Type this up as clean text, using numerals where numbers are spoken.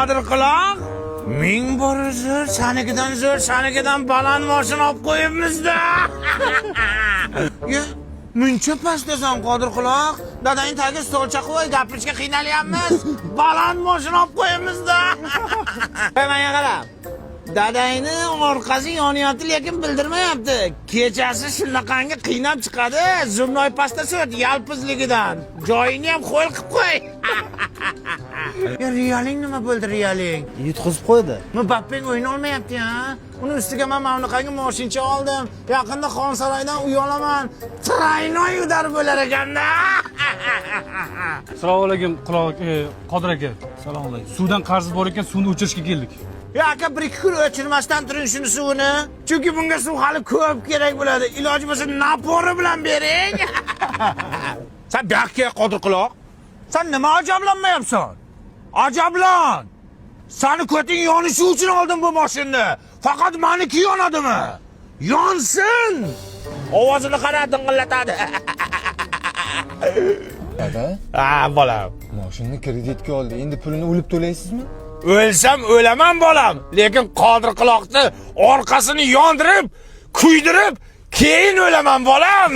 Qodir quloq, ming bor uzr, sanikidan zo'r, sanikidan baland moshina olib qo'yibmiz-da. Ye, muncha pastdasan, Qodir quloq. Dadang tagi stolcha qo'y, gapirishga qiynalyapmiz. Baland moshina olib qo'yibmiz-da. Menga qara. Dadangni orqasi yonyapti, lekin bildirmayapti. Kechasi shunaqangi qiynab chiqadi, зубной pastasi o't yalpizligidan. Joyini ham ho'l qilib qo'y. Ya, Realing nima bo'ldi, Realing? Yutqizib qo'ydi. Mbappeng o'yin olmayapti ya. Uni ustiga men mana bunaqangi moshincha oldim. Yaqinda Xonsaroydan uy olaman. Тройной удар bo'lar ekanda. Assalomu alaykum, quloq Qodir aka. Assalomu alaykum. Suvdan qarz bor ekan, suvni o'chirishga keldik. Ya aka, bir ikki kun o'chirmasdan turing shuni suvini. Chunki bunga suv hali ko'p kerak bo'ladi. Iloji bo'lsa, напор i bilan bering. Sen bu yoqqa, Qodir quloq. Sen nima ajablanmayapsan? Ajablan. Sani ko'ting yonishi uchun oldim bu mashinani. Faqat maniki yonadimi? Yonsin. Ovozini qara, ding'illatadi. Dada, Ha, bolam. moshinani kreditga oldi. Endi pulini o'lib to'laysizmi? O'lsam o'laman, bolam, lekin Qodir quloqni orqasini yondirib, kuydirib, keyin o'laman, bolam.